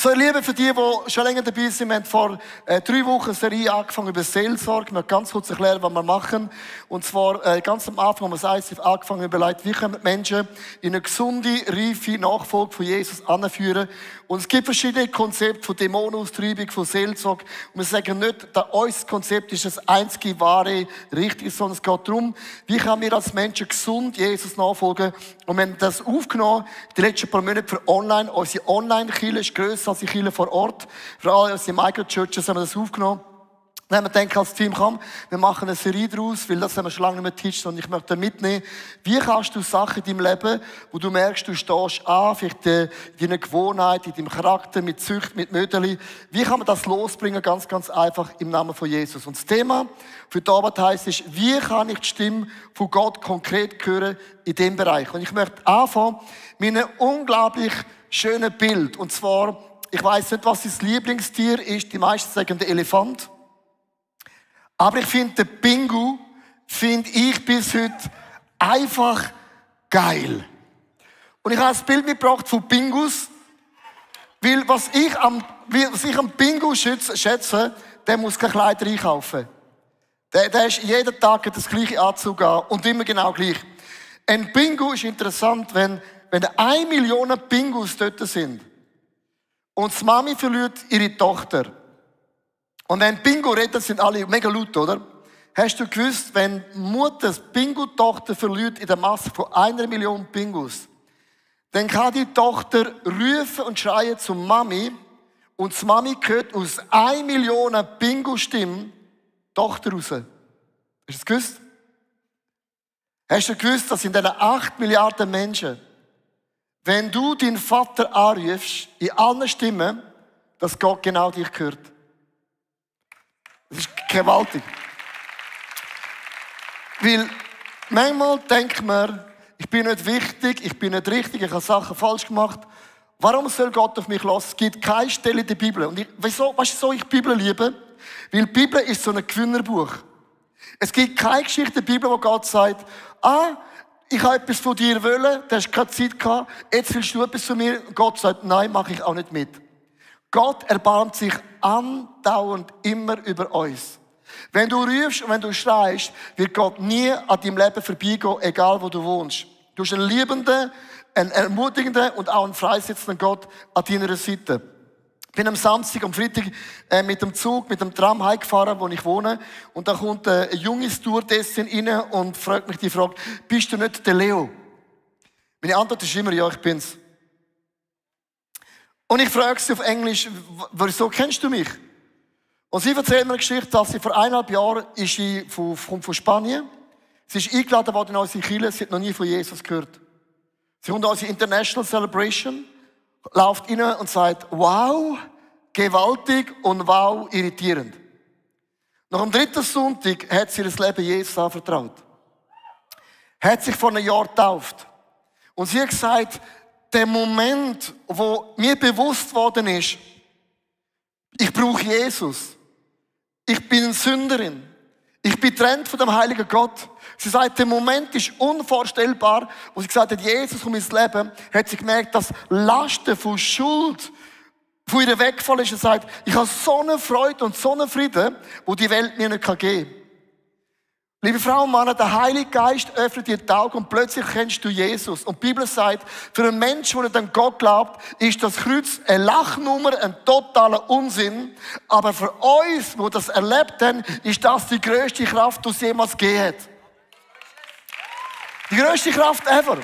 So, ihr Lieben, für die schon länger dabei sind, wir haben vor 3 Wochen eine Serie angefangen über Seelsorge. Ich möchte ganz kurz erklären, was wir machen. Und zwar ganz am Anfang, haben wir das ICF angefangen, überlegt, wie können wir Menschen in eine gesunde, reife Nachfolge von Jesus anführen. Und es gibt verschiedene Konzepte von Dämonenaustreibung, von Seelsorge. Und wir sagen nicht, dass unser Konzept ist das einzige wahre, richtige, sondern es geht darum, wie können wir als Menschen gesund Jesus nachfolgen. Und wir haben das aufgenommen, die letzten paar Monate für online. Unsere Online-Kirche ist grösser als die Kirche vor Ort. Für alle unsere Microchurches haben wir das aufgenommen. Dann haben wir gedacht, als Team, komm, wir machen eine Serie daraus, weil das haben wir schon lange nicht mehr geteacht, und ich möchte mitnehmen, wie kannst du Sachen in deinem Leben, wo du merkst, du stehst an, vielleicht in deiner Gewohnheit, in deinem Charakter, mit Sucht, mit Mödeli, wie kann man das losbringen, ganz, ganz einfach im Namen von Jesus. Und das Thema für die Arbeit heisst, ist, wie kann ich die Stimme von Gott konkret hören in diesem Bereich. Und ich möchte anfangen mit einem unglaublich schönen Bild. Und zwar, ich weiss nicht, was dein Lieblingstier ist, die meisten sagen der Elefant. Aber ich finde, den Pingu finde ich bis heute einfach geil. Und ich habe ein Bild mitgebracht von Pingus, weil was ich am Pingu schätze, der muss keine Kleider einkaufen. Der ist jeden Tag das gleiche Anzug an und immer genau gleich. Ein Pingu ist interessant, wenn 1 Million Pingus dort sind und die Mami verliert ihre Tochter. Und wenn Pingu redet, sind alle mega laut, oder? Hast du gewusst, wenn Mutter die Pingu-Tochter verliert in der Masse von 1 Million Pingus, dann kann die Tochter rufen und schreien zur Mami und die Mami hört aus 1 Million Pingu-Stimmen die Tochter raus. Hast du das gewusst? Hast du gewusst, dass in diesen 8 Milliarden Menschen, wenn du deinen Vater anrufst, in allen Stimmen, dass Gott genau dich hört? Das ist gewaltig. Weil manchmal denkt man, ich bin nicht wichtig, ich bin nicht richtig, ich habe Sachen falsch gemacht. Warum soll Gott auf mich los? Es gibt keine Stelle in der Bibel. Und weißt du, wieso ich die Bibel liebe? Weil die Bibel ist so ein Gewinnerbuch. Es gibt keine Geschichte in der Bibel, wo Gott sagt, ich habe etwas von dir wollen, du hast keine Zeit gehabt, jetzt willst du etwas von mir. Und Gott sagt, nein, mache ich auch nicht mit. Gott erbarmt sich andauernd immer über uns. Wenn du rufst und wenn du schreist, wird Gott nie an deinem Leben vorbeigehen, egal wo du wohnst. Du hast einen liebenden, einen ermutigenden und auch einen freisetzenden Gott an deiner Seite. Ich bin am Samstag, am Freitag mit dem Zug, mit dem Tram heimgefahren, wo ich wohne. Und da kommt eine junge Stewardessin rein und fragt mich die Frage, bist du nicht der Leo? Meine Antwort ist immer, ja, ich bin's. Und ich frage sie auf Englisch, wieso kennst du mich? Und sie erzählt mir eine Geschichte, dass sie vor 1,5 Jahren kommt von Spanien. Sie ist eingeladen worden in unsere Kirche, sie hat noch nie von Jesus gehört. Sie kommt an unsere International Celebration, läuft rein und sagt, wow, gewaltig und wow, irritierend. Nach dem 3. Sonntag hat sie ihr Leben Jesus anvertraut. Hat sich vor einem Jahr getauft. Und sie hat gesagt, der Moment, wo mir bewusst worden ist, ich brauche Jesus. Ich bin eine Sünderin. Ich bin getrennt von dem heiligen Gott. Sie sagt, der Moment ist unvorstellbar, wo sie gesagt hat, Jesus um mein Leben, hat sie gemerkt, dass Lasten von Schuld von ihr weggefallen ist. Sie sagt, ich habe so eine Freude und so einen Frieden, wo die Welt mir nicht geben kann. Liebe Frauen und Männer, der Heilige Geist öffnet dir die Augen und plötzlich kennst du Jesus. Und die Bibel sagt, für einen Menschen, der nicht an Gott glaubt, ist das Kreuz eine Lachnummer, ein totaler Unsinn. Aber für uns, die das erlebt haben, ist das die grösste Kraft, die es jemals gegeben hat. Die grösste Kraft ever.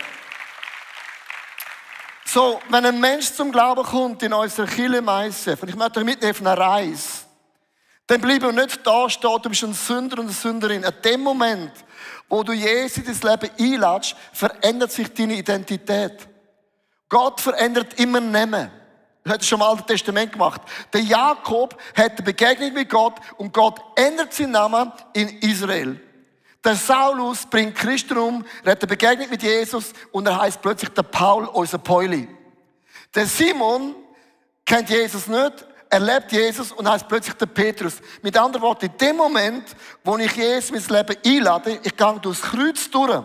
So, wenn ein Mensch zum Glauben kommt in unserer Kirche ICF, und ich möchte euch mitnehmen auf eine Reise, dann bleib nicht da stehen, du bist ein Sünder und eine Sünderin. In dem Moment, wo du Jesus in dein Leben einlädst, verändert sich deine Identität. Gott verändert immer Namen. Das hat er schon im Alten Testament gemacht. Der Jakob hat eine Begegnung mit Gott und Gott ändert seinen Namen in Israel. Der Saulus bringt Christen um, er hat eine Begegnung mit Jesus und er heißt plötzlich der Paul, unser Pauli. Der Simon kennt Jesus nicht, er lebt Jesus und heißt plötzlich der Petrus. Mit anderen Worten, in dem Moment, wo ich Jesus in mein Leben einlade, ich gehe durchs Kreuz durch.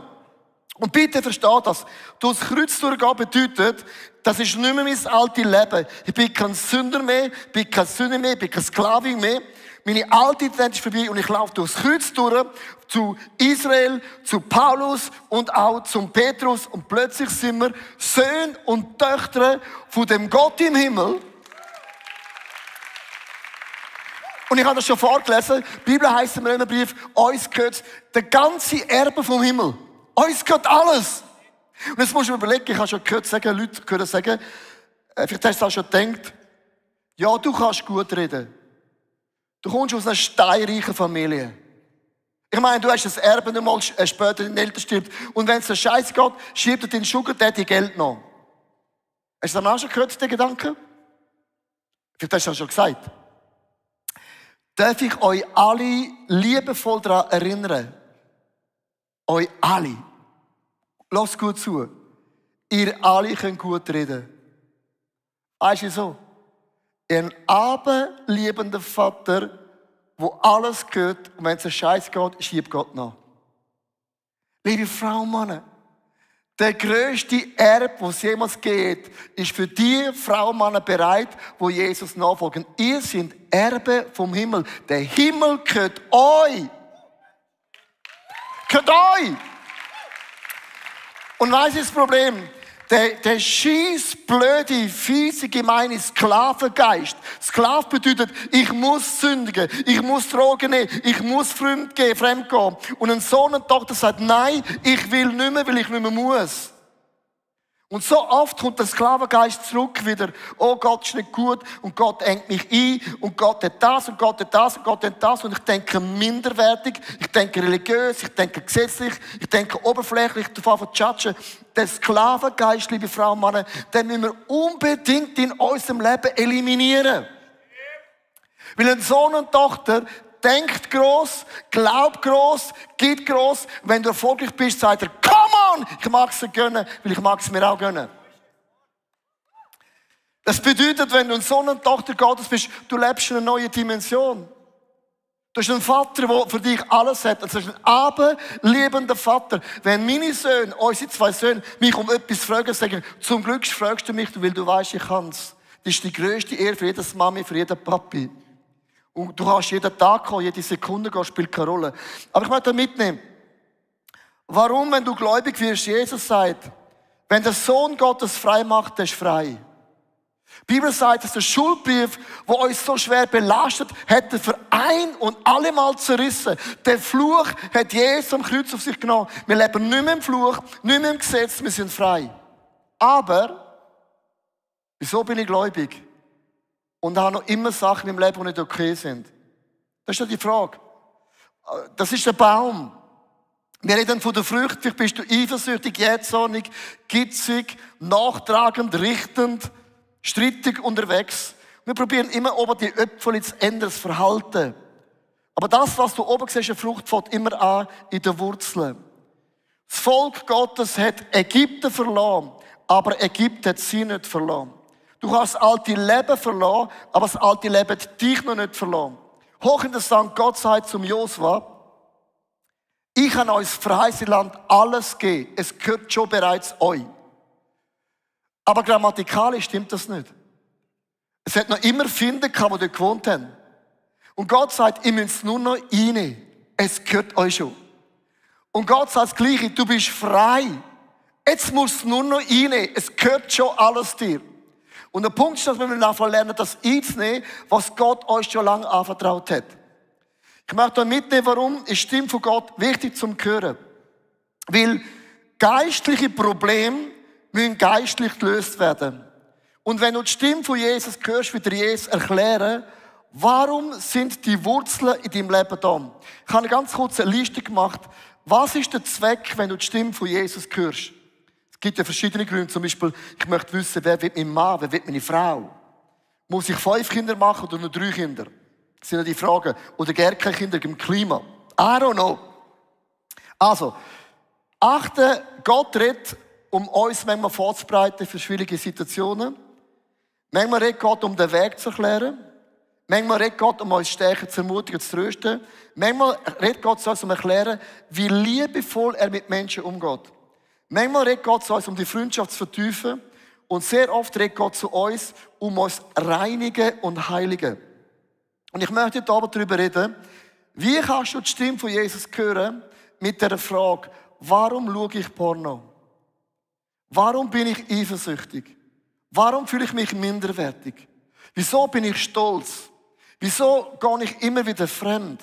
Und bitte versteht das. Durchs Kreuz durchgehen bedeutet, das ist nicht mehr mein altes Leben. Ich bin kein Sünder mehr, bin kein Sünder mehr, bin kein Sklavin mehr. Meine alte Identität ist vorbei und ich laufe durchs Kreuz durch, zu Israel, zu Paulus und auch zum Petrus. Und plötzlich sind wir Söhne und Töchter von dem Gott im Himmel. Und ich habe das schon vorgelesen. Die Bibel heisst im Römerbrief, uns gehört der ganze Erbe vom Himmel. Uns gehört alles. Und jetzt musst du mir überlegen, ich habe schon Leute sagen, vielleicht hast du auch schon gedacht, ja, du kannst gut reden. Du kommst aus einer steinreichen Familie. Ich meine, du hast ein Erbe, nicht mal später dein Eltern stirbt. Und wenn es dir scheiße geht, schiebt dir dein Sugar Daddy Geld noch. Hast du das auch schon gehört, den Gedanken? Vielleicht hast du das schon gesagt. Darf ich euch alle liebevoll daran erinnern? Euch alle. Lasst gut zu. Ihr alle könnt gut reden. Weißt du so? Ein abenliebender Vater, wo alles gehört, und wenn es ein Scheiß geht, schiebt Gott nach. Liebe Frauen und Männer, der grösste Erbe, den es jemals geht, ist für die Frauen und Männer bereit, wo Jesus nachfolgen. Ihr seid Erbe vom Himmel. Der Himmel gehört euch. Gehört euch. Und weißt du das Problem? Der scheiß, blöde, fiese, gemeine Sklavengeist. Sklave bedeutet, ich muss sündigen, ich muss Drogen nehmen, ich muss fremd gehen. Und ein Sohn und Tochter sagt, nein, ich will nicht mehr, weil ich nicht mehr muss. Und so oft kommt der Sklavengeist zurück wieder, oh Gott ist nicht gut und Gott engt mich ein und Gott hat das und Gott hat das und Gott hat das und ich denke minderwertig, ich denke religiös, ich denke gesetzlich, ich denke oberflächlich, davon zu judgen. Den Sklavengeist, liebe Frauen und Männer, den müssen wir unbedingt in unserem Leben eliminieren. Weil ein Sohn und Tochter denkt gross, glaubt gross, gibt gross. Wenn du erfolgreich bist, sagt er, come on, ich mag es dir gönnen, weil ich mag es mir auch gönnen. Das bedeutet, wenn du ein Sohn und Tochter Gottes bist, du lebst in einer neuen Dimension. Du hast einen Vater, der für dich alles hat. Das ist ein abenliebender Vater. Wenn meine Söhne, unsere 2 Söhne, mich um etwas fragen, sagen, zum Glück fragst du mich, weil du weißt, ich kann's. Das ist die grösste Ehre für jedes Mami, für jeden Papi. Und du kannst jeden Tag kommen, jede Sekunde gehen, spielt keine Rolle. Aber ich möchte mitnehmen. Warum, wenn du gläubig wirst, Jesus sagt, wenn der Sohn Gottes frei macht, der ist frei. Die Bibel sagt, dass der Schuldbrief, der uns so schwer belastet, hat er für ein und allemal zerrissen. Der Fluch hat Jesus am Kreuz auf sich genommen. Wir leben nicht mehr im Fluch, nicht mehr im Gesetz, wir sind frei. Aber, wieso bin ich gläubig? Und habe noch immer Sachen im Leben, die nicht okay sind. Das ist ja die Frage. Das ist der Baum. Wir reden von der Frucht. Vielleicht bist du eifersüchtig, jähzornig, gitzig, nachtragend, richtend, strittig unterwegs. Wir probieren immer oben die Äpfel zu ändern, das Verhalten. Aber das, was du oben siehst, eine Frucht, fängt immer an in den Wurzeln. Das Volk Gottes hat Ägypten verloren, aber Ägypten hat sie nicht verloren. Du kannst das alte Leben verloren, aber das alte Leben hat dich noch nicht verloren. Hochinteressant, Gott sagt zum Josua, ich habe euch das verheißene Land alles gegeben. Es gehört schon bereits euch. Aber grammatikalisch stimmt das nicht. Es hat noch immer Finder gehabt, die dort gewohnt haben. Und Gott sagt, ihr müsst nur noch rein. Es gehört euch schon. Und Gott sagt das Gleiche, du bist frei. Jetzt musst du nur noch rein. Es gehört schon alles dir. Und der Punkt ist, dass wir nachher lernen, das einzunehmen, was Gott euch schon lange anvertraut hat. Ich möchte euch mitnehmen, warum ist die Stimme von Gott wichtig zum Hören. Weil geistliche Probleme müssen geistlich gelöst werden. Und wenn du die Stimme von Jesus hörst, wird dir Jesus erklären, warum sind die Wurzeln in deinem Leben da. Ich habe eine ganz kurze Liste gemacht. Was ist der Zweck, wenn du die Stimme von Jesus hörst? Es gibt ja verschiedene Gründe. Zum Beispiel, ich möchte wissen, wer wird mein Mann, wer wird meine Frau? Muss ich 5 Kinder machen oder nur 3 Kinder? Das sind ja die Fragen. Oder gar keine Kinder im Klima. I don't know. Also, achte, Gott redet, um uns manchmal vorzubereiten für schwierige Situationen. Manchmal redet Gott, um den Weg zu erklären. Manchmal redet Gott, um uns stärker zu ermutigen, zu trösten. Manchmal redet Gott, um zu erklären, wie liebevoll er mit Menschen umgeht. Manchmal redet Gott zu uns, um die Freundschaft zu vertiefen. Und sehr oft redet Gott zu uns, um uns reinigen und heiligen. Und ich möchte heute Abend darüber reden, wie kannst du die Stimme von Jesus hören mit der Frage, warum schaue ich Porno? Warum bin ich eifersüchtig? Warum fühle ich mich minderwertig? Wieso bin ich stolz? Wieso gehe ich immer wieder fremd?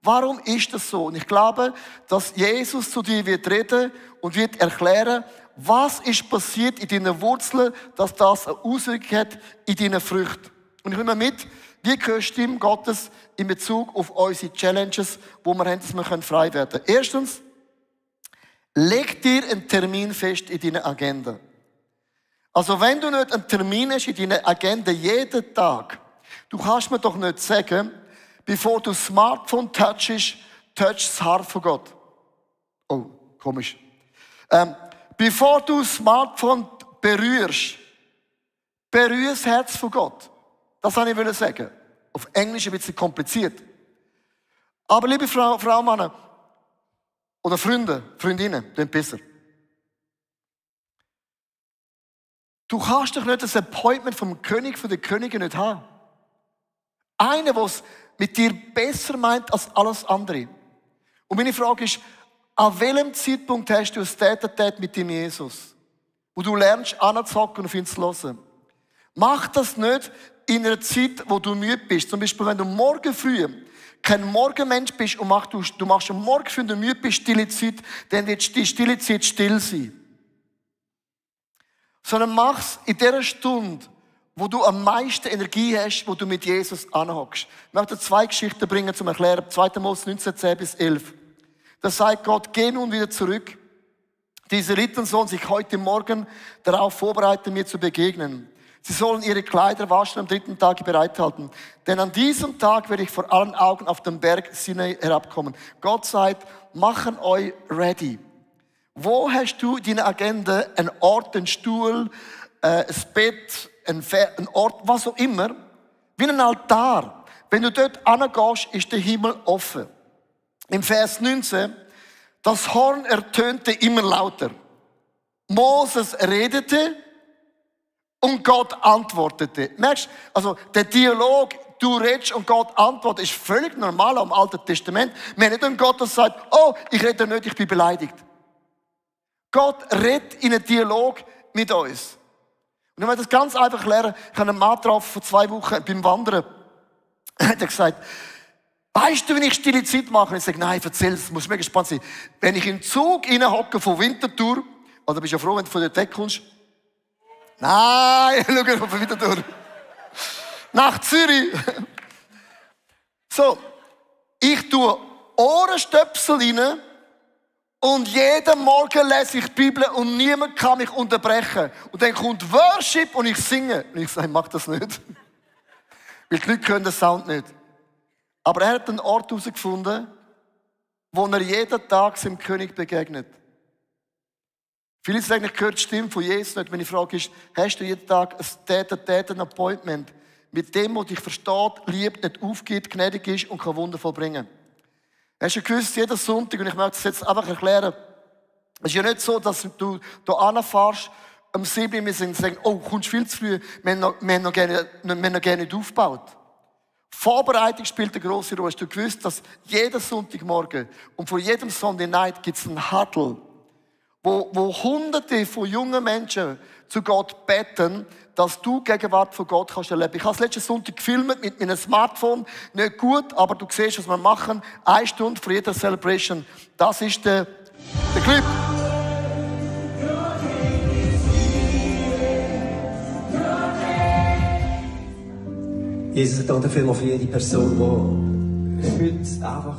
Warum ist das so? Und ich glaube, dass Jesus zu dir wird reden und wird erklären, was ist passiert in deinen Wurzeln, dass das eine Auswirkung hat in deinen Früchten. Und ich nehme mit, wie gehört die Stimme Gottes in Bezug auf unsere Challenges, wo wir haben, dass wir frei werden können. Erstens, leg dir einen Termin fest in deiner Agenda. Also wenn du nicht einen Termin hast in deiner Agenda jeden Tag, du kannst mir doch nicht sagen, bevor du das Smartphone touchst, das Herz von Gott. Oh, komisch. Bevor du das Smartphone berührst, berühr das Herz von Gott. Das wollte ich sagen. Auf Englisch ein bisschen kompliziert. Aber liebe Frau, Mann, oder Freunde, Freundinnen, das ist besser. Du kannst doch nicht das Appointment vom König, von der Königin nicht haben. Einer, der es mit dir besser meint als alles andere. Und meine Frage ist, an welchem Zeitpunkt hast du ein Tête-à-Tête mit dem Jesus? Wo du lernst, anzuhocken und auf ihn zu hören. Mach das nicht in einer Zeit, wo du müde bist. Zum Beispiel, wenn du morgen früh kein Morgenmensch bist und du machst am Morgen früh, wenn du müde bist, stille Zeit, dann wird die stille Zeit still sein. Sondern mach's in der Stunde, wo du am meisten Energie hast, wo du mit Jesus anhockst. Ich möchte 2 Geschichten bringen zum Erklären. 2. Mose 19:10-11. Da sagt Gott, geh nun wieder zurück. Die Israeliten sollen sich heute Morgen darauf vorbereiten, mir zu begegnen. Sie sollen ihre Kleider waschen und am 3. Tag bereithalten. Denn an diesem Tag werde ich vor allen Augen auf den Berg Sinai herabkommen. Gott sagt, machen euch ready. Wo hast du in deiner Agenda einen Ort, einen Stuhl, ein Bett, ein Ort, was auch immer, wie ein Altar. Wenn du dort hingehst, ist der Himmel offen. Im Vers 19, das Horn ertönte immer lauter. Moses redete und Gott antwortete. Merkst du, also der Dialog, du redest und Gott antwortet, ist völlig normal am Alten Testament. Wir haben nicht einen Gott, der sagt, oh, ich rede nicht, ich bin beleidigt. Gott redet in einem Dialog mit uns. Und ich möchte das ganz einfach lernen. Ich habe einen Mann getroffen vor 2 Wochen beim Wandern. Er hat gesagt, weißt du, wenn ich stille Zeit mache? Und ich sage, nein, erzähl, das muss mega spannend sein. Wenn ich in den Zug reinhocke von Winterthur, oder bist du ja froh, wenn du von dort wegkommst? Nein, schau von Winterthur. Nach Zürich. So, ich tue Ohrenstöpsel rein und jeden Morgen lese ich die Bibel und niemand kann mich unterbrechen. Und dann kommt Worship und ich singe. Und ich sage, mach das nicht. Weil die Leute hören den Sound nicht. Aber er hat einen Ort herausgefunden, wo er jeden Tag seinem König begegnet. Viele sagen, ich höre die Stimme von Jesus nicht. Meine Frage ist, hast du jeden Tag ein Appointment mit dem, der dich versteht, liebt, nicht aufgibt, gnädig ist und kann Wunder vollbringen? Hast du gewusst, jeden Sonntag, und ich möchte es jetzt einfach erklären, es ist ja nicht so, dass du hier hinfährst, am 7 Uhr und sagen, oh, kommst viel zu früh, wir haben noch gerne nicht aufgebaut. Vorbereitung spielt eine grosse Rolle. Hast du gewusst, dass jeden Sonntagmorgen und vor jedem Sunday Night gibt es einen Huddle, wo Hunderte von jungen Menschen zu Gott beten, dass du die Gegenwart von Gott kannst erleben. Ich habe es letzten Sonntag gefilmt mit meinem Smartphone. Nicht gut, aber du siehst, was wir machen. 1 Stunde vor jeder Celebration. Das ist der Clip. Jesus, danke vielmals für jede Person, die heute einfach...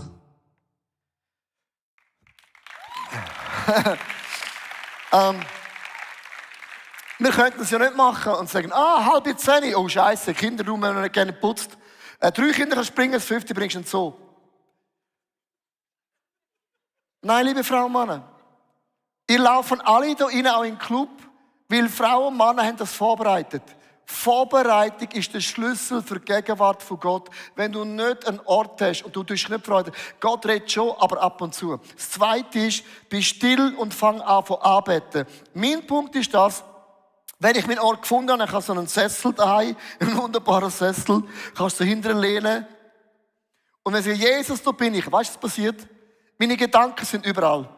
Wir könnten es ja nicht machen und sagen, 9:30, oh Scheiße, Kinderraum, wenn man nicht gerne putzt. 3 Kinder können springen, das 5. bringst du in den Zoo. Nein, liebe Frauen und Männer, ihr laufen alle hier rein, auch in den Club, weil Frauen und Männer haben das vorbereitet. Vorbereitung ist der Schlüssel für die Gegenwart von Gott. Wenn du nicht einen Ort hast und du tust nicht Freude, Gott redet schon, aber ab und zu. Das Zweite ist, bist still und fang an zu arbeiten. Mein Punkt ist das, wenn ich meinen Ort gefunden habe, ich habe so einen Sessel daheim, einen wunderbaren Sessel, kannst du hinterher lehnen. Und wenn ich Jesus, da bin ich, weißt du, was passiert? Meine Gedanken sind überall.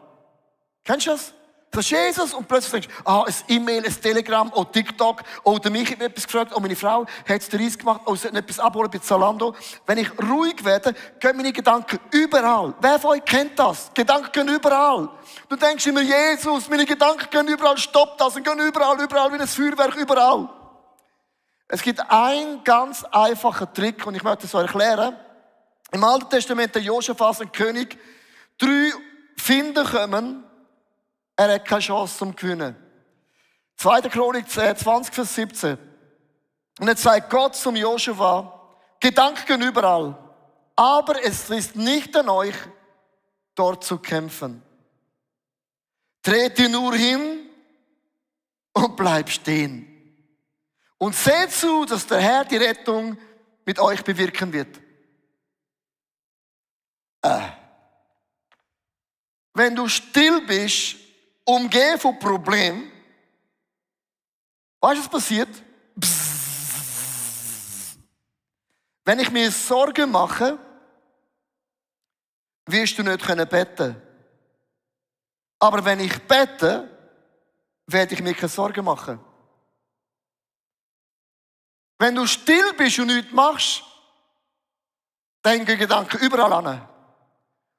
Kennst du das? Du sagst Jesus und plötzlich denkst du, ein E-Mail, ein Telegram, TikTok, der mich hat etwas gefragt, meine Frau hat es den Reis gemacht, sie hat etwas abholen bei Zalando. Wenn ich ruhig werde, gehen meine Gedanken überall. Wer von euch kennt das? Gedanken gehen überall. Du denkst immer, Jesus, meine Gedanken gehen überall, stopp das und gehen überall wie ein Feuerwerk, überall. Es gibt einen ganz einfachen Trick und ich möchte es euch erklären. Im Alten Testament, der Josaphat, ein König, 3 Finder kommen, er hat keine Chance zum Gewinnen. 2. Chronik 20, Vers 17. Und jetzt sagt Gott zum Josua, Gedanken gehen überall, aber es ist nicht an euch, dort zu kämpfen. Trete nur hin und bleib stehen. Und seht zu, dass der Herr die Rettung mit euch bewirken wird. Wenn du still bist, umgehen von Problemen, weißt du, was passiert? Wenn ich mir Sorgen mache, wirst du nicht beten können. Aber wenn ich bete, werde ich mir keine Sorgen machen. Wenn du still bist und nichts machst, dann gehen Gedanken überall an.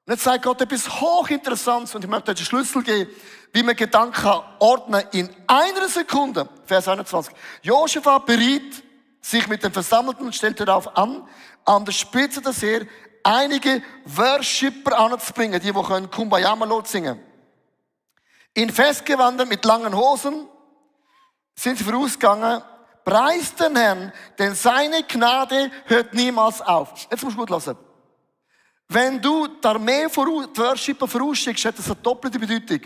Und jetzt sagt Gott etwas Hochinteressantes und ich möchte euch den Schlüssel geben, wie man Gedanken ordnen in einer Sekunde. Vers 21. Josaphat beriet sich mit den Versammelten und stellte darauf an der Spitze des Heer einige Worshipper anzubringen, die können Kumbaya Malot singen. In Festgewandern mit langen Hosen sind sie vorausgegangen, preist den Herrn, denn seine Gnade hört niemals auf. Jetzt musst du gut hören. Wenn du die Armee die Worshipper vorausschickst, hat das eine doppelte Bedeutung.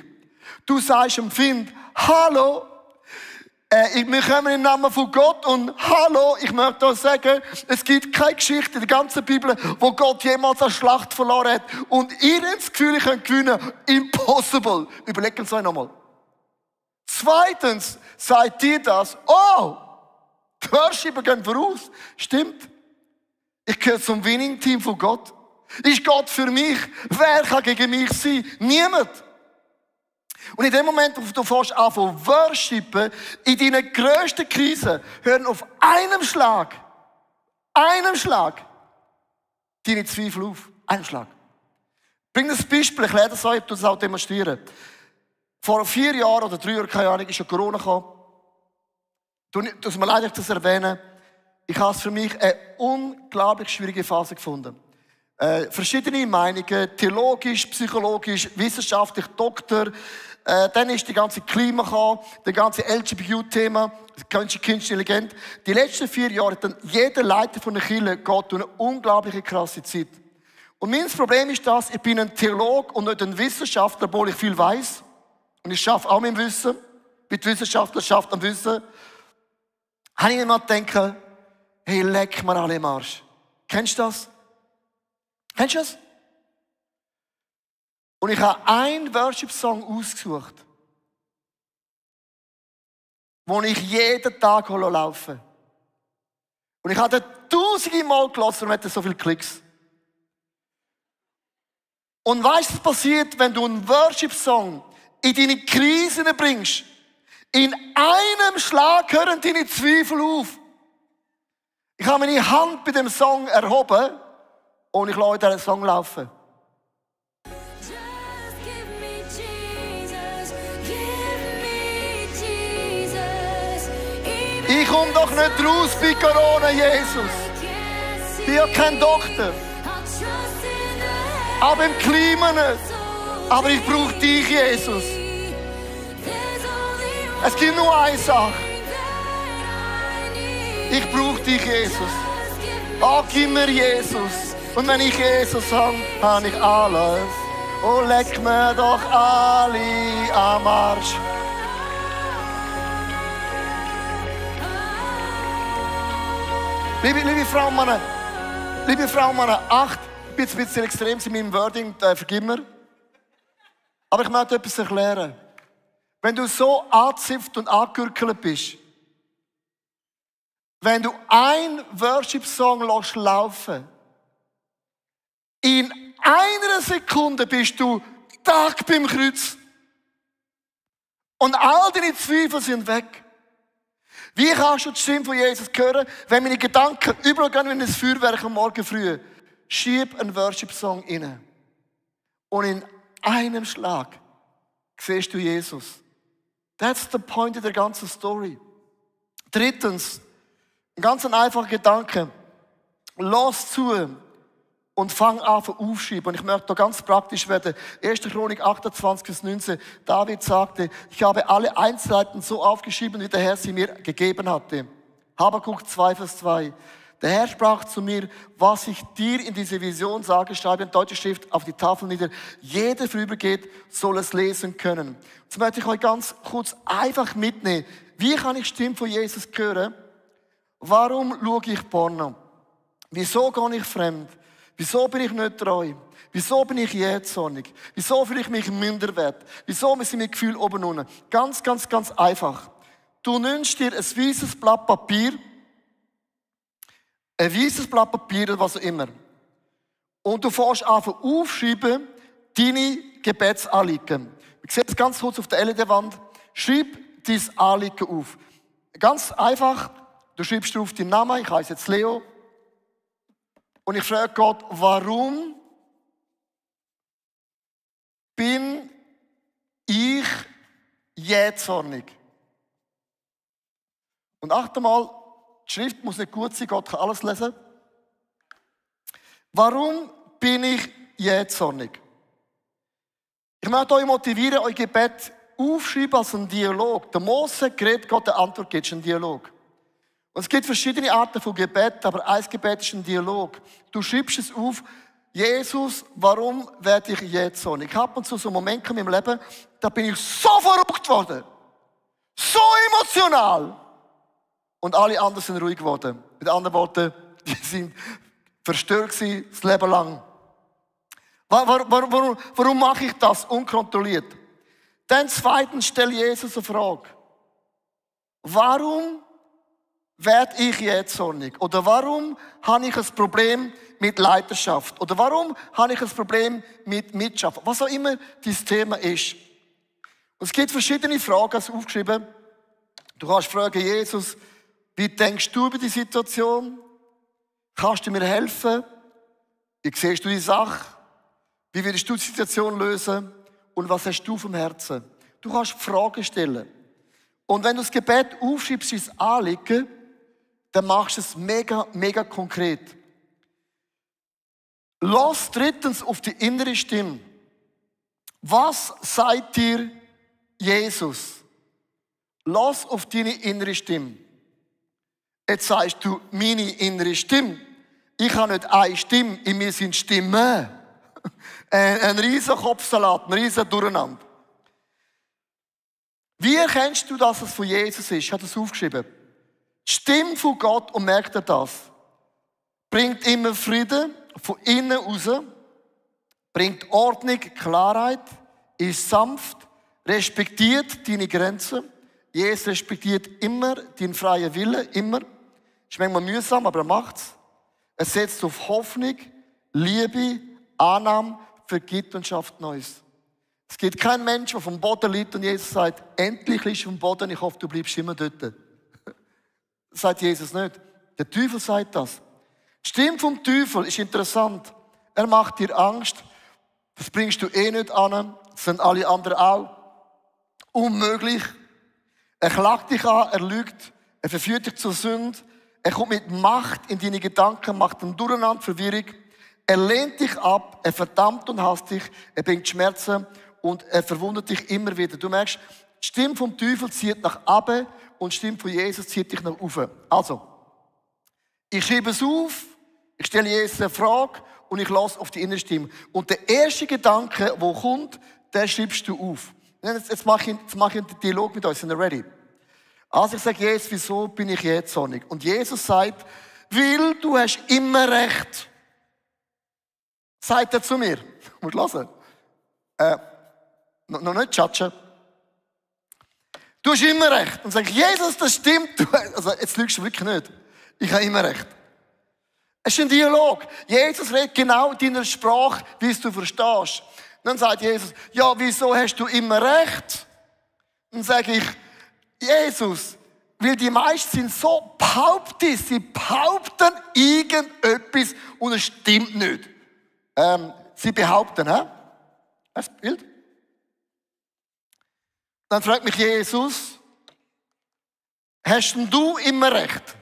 Du sagst dem Find, hallo, wir kommen im Namen von Gott und hallo, ich möchte euch sagen, es gibt keine Geschichte in der ganzen Bibel, wo Gott jemals eine Schlacht verloren hat und ihr das Gefühl, ihr könnt gewinnen. Impossible. Überlegt uns euch nochmal. Zweitens, sagt ihr das, die Worshipper gehen voraus. Stimmt. Ich gehöre zum Winning-Team von Gott. Ist Gott für mich? Wer kann gegen mich sein? Niemand. Und in dem Moment, wo du fährst an von worshipen, in deinen grössten Krisen, hören auf einem Schlag, deine Zweifel auf. Einem Schlag. Bring das Beispiel, ich lerne das euch, ich das auch demonstrieren. Vor 4 Jahren oder 3 Jahren, keine Ahnung, ist ja Corona gekommen. Tut mir leid, ich das erwähne. Ich habe es für mich eine unglaublich schwierige Phase gefunden. Verschiedene Meinungen, theologisch, psychologisch, wissenschaftlich, Doktor. Dann ist die ganze Klima gekommen, das ganze LGBTQ-Thema, das ganze Künstliche. Die letzten 4 Jahre hat dann jeder Leiter von der Kirche geht durch eine unglaubliche krasse Zeit. Und mein Problem ist das, ich bin ein Theologe und nicht ein Wissenschaftler, obwohl ich viel weiß. Und ich schaffe auch mit dem Wissen, wie die Wissenschaftler schaffen am Wissen. Habe ich immer gedacht, hey, leck mir alle im Arsch. Kennst du das? Kennst du das? Und ich habe einen Worship-Song ausgesucht, den ich jeden Tag laufen. Und ich habe den 1000 Mal gelassen und hatte so viele Klicks. Und weißt du, was passiert, wenn du einen Worship-Song in deine Krise bringst? In einem Schlag hören deine Zweifel auf. Ich habe meine Hand bei dem Song erhoben und ich lasse diesen Song laufen. Ich komme doch nicht raus bei Corona, Jesus. Ich bin ja kein Doktor. Aber im Klima nicht. Aber ich brauche dich, Jesus. Es gibt nur eine Sache. Ich brauche dich, Jesus. Gib mir Jesus. Und wenn ich Jesus habe, habe ich alles. Oh, leck mir doch alle am Arsch. Liebe Frauen und Männer, ich bin jetzt ein bisschen extrem in meinem Wording, vergib mir. Aber ich möchte etwas erklären. Wenn du so angezipft und angegürkelt bist, wenn du ein Worship-Song laufen, in einer Sekunde bist du Tag beim Kreuz. Und all deine Zweifel sind weg. Wie kannst du die Stimme von Jesus hören, wenn meine Gedanken überall gehen wie ein Feuerwerk am Morgen früh? Schieb einen Worship-Song rein. Und in einem Schlag siehst du Jesus. That's the point in der ganzen Story. Drittens, ein ganz einfacher Gedanke. Lass zu und fang an aufschreiben. Und ich möchte da ganz praktisch werden. 1. Chronik 28, Vers 19. David sagte, ich habe alle Einzelheiten so aufgeschrieben, wie der Herr sie mir gegeben hatte. Habakuk 2, Vers 2. Der Herr sprach zu mir, was ich dir in dieser Vision sage, schreibe in deutscher Schrift auf die Tafel nieder. Jeder vorübergeht, soll es lesen können. Jetzt möchte ich euch ganz kurz einfach mitnehmen. Wie kann ich die Stimme von Jesus hören? Warum schaue ich Porno? Wieso gehe ich fremd? Wieso bin ich nicht treu? Wieso bin ich jähzornig? Wieso fühle ich mich minderwert? Wieso sind meine Gefühle oben und unten? Ganz einfach. Du nimmst dir ein weißes Blatt Papier, oder was auch immer. Und du fährst an aufschreiben, deine Gebetsanliegen. Wir sehen es ganz kurz auf der LED-Wand. Schreib dein Anliegen auf. Ganz einfach. Du schreibst drauf deinen Namen. Ich heiße jetzt Leo. Und ich frage Gott, warum bin ich jähzornig? Und achte mal, die Schrift muss nicht gut sein, Gott kann alles lesen. Warum bin ich jähzornig? Ich möchte euch motivieren, euer Gebet aufschreiben als einen Dialog. Der Mose redet, Gott eine Antwort gibt, ist ein Dialog. Und es gibt verschiedene Arten von Gebet, aber ein Gebet ist ein Dialog. Du schreibst es auf, Jesus, warum werde ich jähzornig? Ich habe ab und zu so Momente in meinem Leben, da bin ich so verrückt worden. So emotional. Und alle anderen sind ruhig geworden. Mit anderen Worten, die sind verstört gewesen, das Leben lang. Warum mache ich das unkontrolliert? Dann zweitens stelle Jesus eine Frage. Warum werde ich jähzornig? Oder warum habe ich ein Problem mit Leiterschaft? Oder warum habe ich ein Problem mit Mitschaffen? Was auch immer dieses Thema ist. Und es gibt verschiedene Fragen, also aufgeschrieben. Du kannst fragen, Jesus, wie denkst du über die Situation? Kannst du mir helfen? Wie siehst du die Sache? Wie würdest du die Situation lösen? Und was hast du vom Herzen? Du kannst Fragen stellen. Und wenn du das Gebet aufschreibst, dein Anliegen, dann machst du es mega konkret. Lass drittens auf die innere Stimme. Was sagt dir Jesus? Lass auf deine innere Stimme. Jetzt sagst du, meine innere Stimme. Ich habe nicht eine Stimme, in mir sind Stimmen. Ein riesen Kopfsalat, ein riesen Durcheinander. Wie erkennst du, dass es von Jesus ist? Ich habe das aufgeschrieben. Die Stimme von Gott, und merkt ihr das, bringt immer Frieden von innen raus, bringt Ordnung, Klarheit, ist sanft, respektiert deine Grenzen. Jesus respektiert immer deinen freien Willen, immer. Ist manchmal mühsam, aber er macht's. Er setzt auf Hoffnung, Liebe, Annahme, vergibt und schafft Neues. Es gibt keinen Menschen, der vom Boden liegt und Jesus sagt, endlich liegst du vom Boden, ich hoffe, du bleibst immer dort. Das sagt Jesus nicht. Der Teufel sagt das. Die Stimme vom Teufel ist interessant. Er macht dir Angst. Das bringst du eh nicht an. Das sind alle anderen auch. Unmöglich. Er klagt dich an, er lügt, er verführt dich zur Sünde. Er kommt mit Macht in deine Gedanken, macht einen Durcheinander, Verwirrung. Er lehnt dich ab, er verdammt und hasst dich, er bringt Schmerzen und er verwundet dich immer wieder. Du merkst, die Stimme vom Teufel zieht nach unten und die Stimme von Jesus zieht dich nach oben. Also, ich schreibe es auf, ich stelle Jesus eine Frage und ich lasse auf die innere Stimme. Und der erste Gedanke, der kommt, den schreibst du auf. Jetzt mache ich einen Dialog mit euch, sind ihr ready? Also ich sage, Jesus, wieso bin ich jähzornig? Und Jesus sagt, weil du hast immer recht. Sagt er zu mir. Du musst hören. Noch nicht judgen. Du hast immer recht. Und sag ich, Jesus, das stimmt. Also, jetzt lügst du wirklich nicht. Ich habe immer recht. Es ist ein Dialog. Jesus redet genau in deiner Sprache, wie es du verstehst. Dann sagt Jesus, ja, wieso hast du immer recht? Dann sage ich, Jesus, weil die meisten sind so behauptet, sie behaupten irgendetwas und es stimmt nicht. Sie behaupten, hä? Das Bild. Dann fragt mich Jesus, hast denn du immer recht?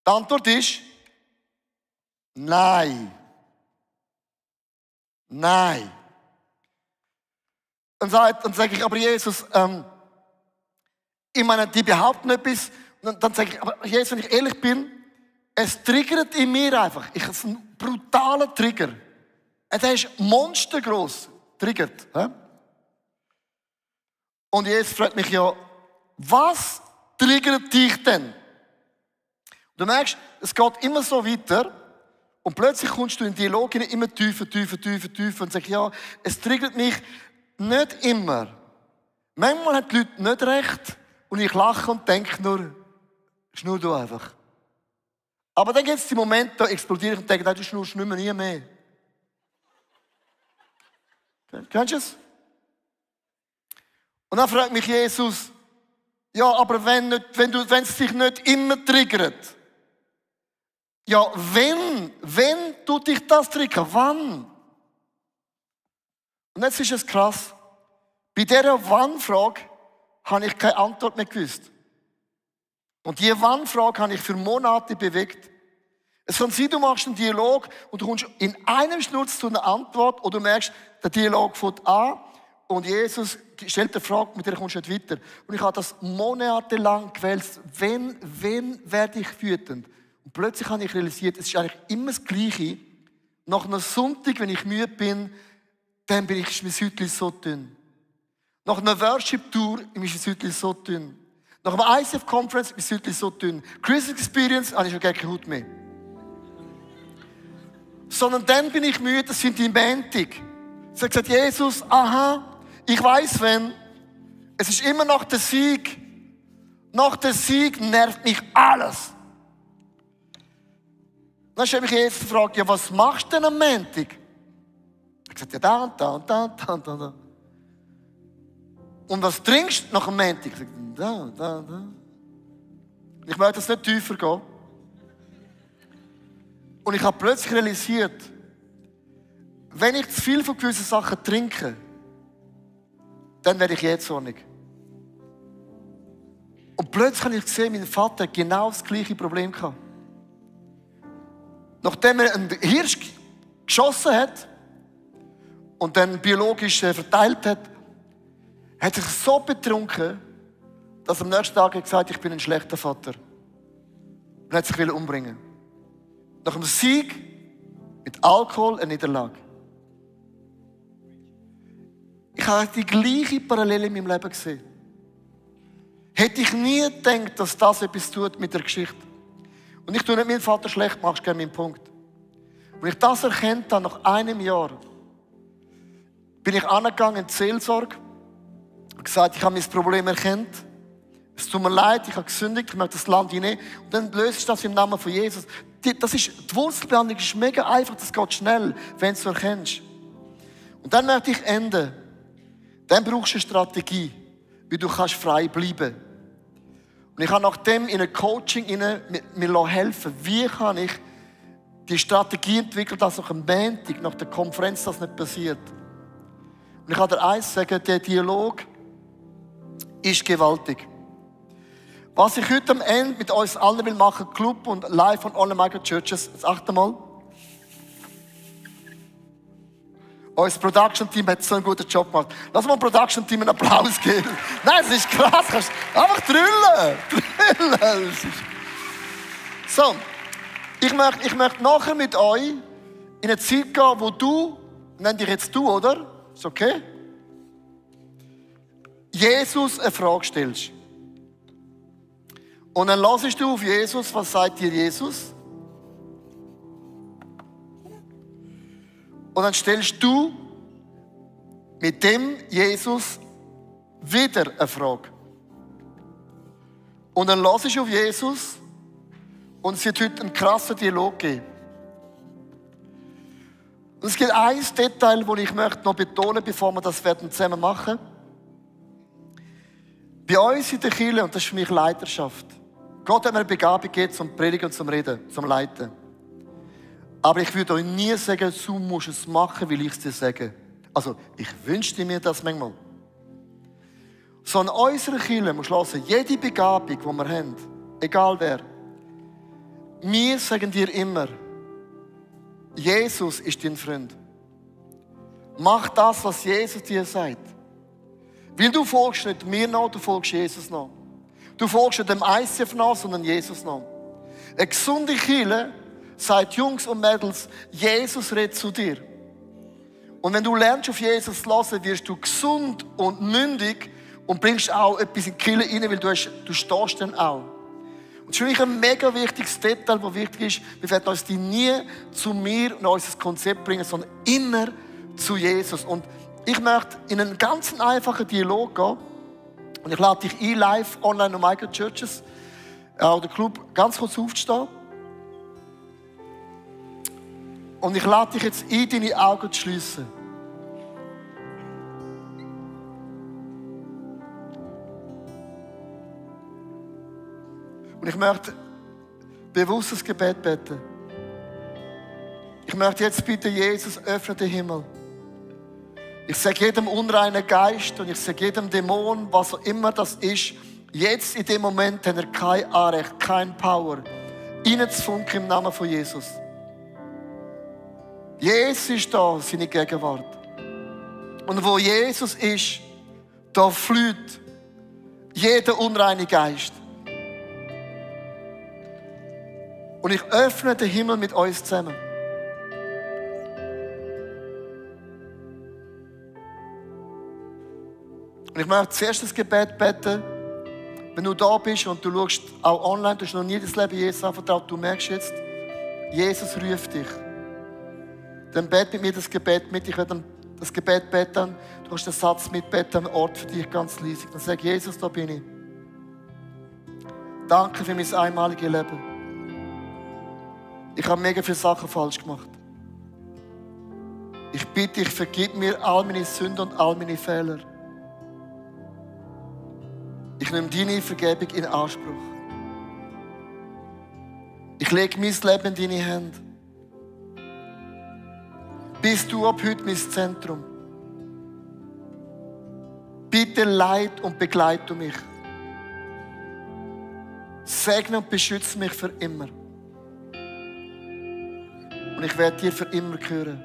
Die Antwort ist, nein. Nein. Dann sage ich, aber Jesus, ich meine, die behaupten etwas. Und dann sage ich, aber Jesus, wenn ich ehrlich bin, es triggert in mir einfach. Ich habe einen brutalen Trigger. Der ist monstergroß. Triggert. He? Und Jesus fragt mich ja, was triggert dich denn? Du merkst, es geht immer so weiter und plötzlich kommst du in den Dialog immer tiefer und sagst, ja, es triggert mich nicht immer. Manchmal haben die Leute nicht recht und ich lache und denke nur, schnur du einfach. Aber dann gibt es die Momente, da explodiere ich und denke, nein, du schnurst nicht mehr, nie mehr. Kennst du es? Und dann fragt mich Jesus, ja, aber wenn es dich nicht immer triggert, ja, wenn tut dich das triggern? Wann? Und jetzt ist es krass. Bei dieser Wann-Frage habe ich keine Antwort mehr gewusst. Und diese Wann-Frage habe ich für Monate bewegt. Es kann sein, du machst einen Dialog und du kommst in einem Schnurz zu einer Antwort oder du merkst, der Dialog fängt an und Jesus stellt eine Frage, mit der kommst du nicht weiter. Und ich habe das monatelang gewälzt. Wenn werde ich wütend? Und plötzlich habe ich realisiert, es ist eigentlich immer das Gleiche. Nach einem Sonntag, wenn ich müde bin, dann ist mein Säutchen so dünn. Nach einer Worship-Tour ist mein Säutchen so dünn. Nach einer ICF-Conference ist mein Säutchen so dünn. Christmas Experience habe ich schon gar keine Haut mehr. Sondern dann bin ich müde, das sind die Montag. Ich habe gesagt, Jesus, aha, ich weiss wenn. Es ist immer nach dem Sieg. Nach dem Sieg nervt mich alles. Dann habe ich Jesus gefragt, ja, was machst du denn am Montag? Ich habe gesagt, ja, da und da und da und da und da. Und was trinkst du nach dem Montag? Ich habe gesagt, da. Ich möchte jetzt nicht tiefer gehen. Und ich habe plötzlich realisiert, wenn ich zu viel von gewissen Sachen trinke, dann werde ich jähzornig. Und plötzlich habe ich gesehen, mein Vater hat genau das gleiche Problem gehabt. Nachdem er einen Hirsch geschossen hat und dann biologisch verteilt hat, hat er sich so betrunken, dass er am nächsten Tag gesagt hat, ich bin ein schlechter Vater. Und hat sich umbringen. Nach dem Sieg mit Alkohol eine Niederlage. Ich habe die gleiche Parallele in meinem Leben gesehen. Hätte ich nie gedacht, dass das etwas tut mit der Geschichte. Und ich tue nicht meinen Vater schlecht, machst gerne meinen Punkt. Und ich das erkannt habe, nach einem Jahr, bin ich angegangen in die Seelsorge und gesagt, ich habe mein Problem erkannt. Es tut mir leid, ich habe gesündigt, ich möchte das Land hinein. Und dann löse ich das im Namen von Jesus. Die Wurzelbehandlung ist mega einfach, das geht schnell, wenn du es erkennst. Und dann möchte ich enden. Dann brauchst du eine Strategie, wie du kannst frei bleiben. Und ich habe nachdem in ein Coaching mir helfen, wie kann ich die Strategie entwickeln, dass nach dem Montag, nach der Konferenz, das nicht passiert. Und ich kann dir eins sagen, der Dialog ist gewaltig. Was ich heute am Ende mit uns allen will machen, Club und live von Online Micro Churches, jetzt achte mal. Unser Production-Team hat so einen guten Job gemacht. Lass mal dem Production-Team einen Applaus geben. Nein, das ist krass. Kannst einfach drüllen. So, ich möchte nachher mit euch in eine Zeit gehen, wo du, nenn dich jetzt du, oder? Ist okay? Jesus eine Frage stellst. Und dann hörst du auf Jesus. Was sagt dir Jesus? Und dann stellst du mit dem Jesus wieder eine Frage. Und dann hörst du auf Jesus und es wird heute einen krassen Dialog geben. Und es gibt ein Detail, das ich möchte noch betonen, bevor wir das zusammen machen. Bei uns in der Kirche, und das ist für mich Leiterschaft. Gott hat mir eine Begabung gegeben zum Predigen und zum Reden, zum Leiten. Aber ich würde euch nie sagen, du musst es machen, weil ich es dir sage. Also, ich wünschte mir das manchmal. So in unserer Kirche muss hören, jede Begabung, die wir haben, egal wer, wir sagen dir immer, Jesus ist dein Freund. Mach das, was Jesus dir sagt. Weil du folgst nicht mir nach, du folgst Jesus nach. Du folgst nicht dem ICF nach, sondern Jesus nach. Eine gesunde Kirche sagt Jungs und Mädels, Jesus redet zu dir. Und wenn du lernst, auf Jesus zu hören, wirst du gesund und mündig und bringst auch etwas in die Kirche rein, weil du stehst dann auch. Und das ist für mich ein mega wichtiges Detail, das wichtig ist. Wir werden uns die nie zu mir und unser Konzept bringen, sondern immer zu Jesus. Und ich möchte in einen ganz einfachen Dialog gehen. Und ich lade dich ein, live, online und Michael Churches, oder Club, ganz kurz aufzustehen. Und ich lade dich jetzt ein, deine Augen zu schliessen. Und ich möchte bewusst das Gebet beten. Ich möchte jetzt bitten, Jesus, öffne den Himmel. Ich sage jedem unreinen Geist und ich sage jedem Dämon, was auch immer das ist, jetzt in dem Moment hat er kein Anrecht, kein Power, reinzufunken im Namen von Jesus. Jesus ist da, seine Gegenwart. Und wo Jesus ist, da flieht jeder unreine Geist. Und ich öffne den Himmel mit uns zusammen. Und ich möchte zuerst das Gebet beten, wenn du da bist und du schaust auch online, du hast noch nie das Leben Jesus anvertraut, du merkst jetzt, Jesus ruft dich. Dann bete mit mir das Gebet mit. Ich werde das Gebet beten. Du hast den Satz mitbeten, am Ort für dich ganz leise. Dann sag Jesus, da bin ich. Danke für mein einmaliges Leben. Ich habe mega viele Sachen falsch gemacht. Ich bitte dich, vergib mir all meine Sünden und all meine Fehler. Ich nehme deine Vergebung in Anspruch. Ich lege mein Leben in deine Hände. Bist du ab heute mein Zentrum. Bitte leit und begleite mich. Segne und beschütze mich für immer. Und ich werde dir für immer gehören.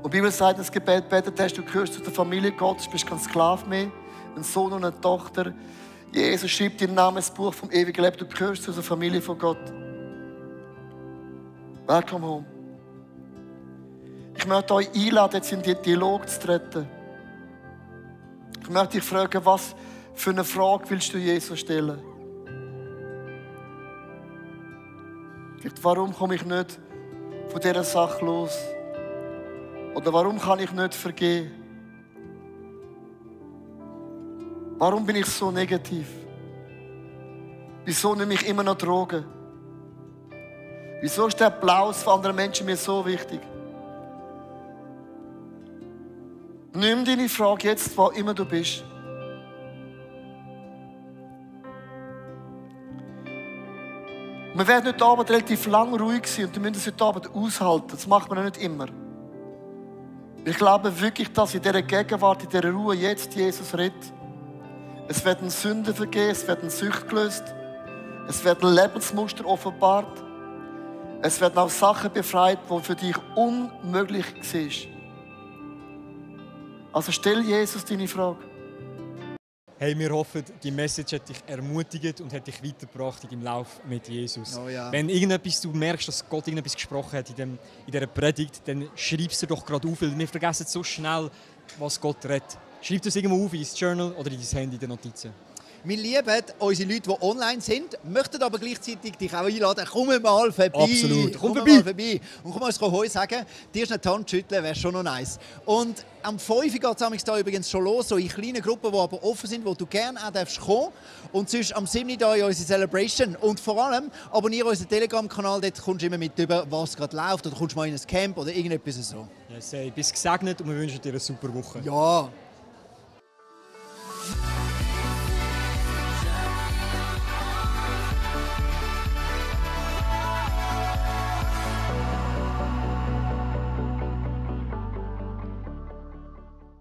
Und die Bibel sagt, das Gebet betet hast, du gehörst zu der Familie Gottes, du bist kein Sklave mehr, ein Sohn und eine Tochter. Jesus schreibt im Namensbuch vom ewigen Leben, du gehörst zu der Familie von Gott. Welcome home. Ich möchte euch einladen, jetzt in den Dialog zu treten. Ich möchte dich fragen, was für eine Frage willst du Jesus stellen? Vielleicht, warum komme ich nicht von dieser Sache los? Oder warum kann ich nicht vergeben? Warum bin ich so negativ? Wieso nehme ich immer noch Drogen? Wieso ist der Applaus von anderen Menschen mir so wichtig? Nimm deine Frage jetzt, wo immer du bist. Wir werden heute Abend relativ lang ruhig sein und wir müssen es heute Abend aushalten. Das macht man nicht immer. Ich glaube wirklich, dass in dieser Gegenwart, in dieser Ruhe jetzt Jesus redet. Es werden Sünden vergeben, es werden Süchte gelöst, es werden Lebensmuster offenbart, es werden auch Sachen befreit, die für dich unmöglich waren. Also stell Jesus deine Frage. Hey, wir hoffen, die Message hat dich ermutigt und hat dich weitergebracht in deinem Lauf mit Jesus. Oh ja. Wenn du merkst, dass Gott irgendetwas gesprochen hat in dieser Predigt, dann schreib es dir doch gerade auf, weil wir vergessen so schnell, was Gott redet. Schreib es irgendwo auf in dein Journal oder in dein Handy in den Notizen. Wir lieben unsere Leute, die online sind, möchten aber gleichzeitig dich auch einladen. Komm mal vorbei. Absolut. Komm mal vorbei. Und komm uns Heu sagen, dir ist eine Hand schütteln, wäre schon noch nice. Und am 5 Uhr geht es da übrigens schon los, so in kleinen Gruppen, die aber offen sind, wo du gerne auch darfst kommen. Und sonst am 7. Uhr in unsere Celebration. Und vor allem abonniere unseren Telegram-Kanal, dort kommst du immer mit über, was gerade läuft. Oder kommst mal in ein Camp oder irgendetwas so. Yes, hey, bist gesegnet und wir wünschen dir eine super Woche. Ja.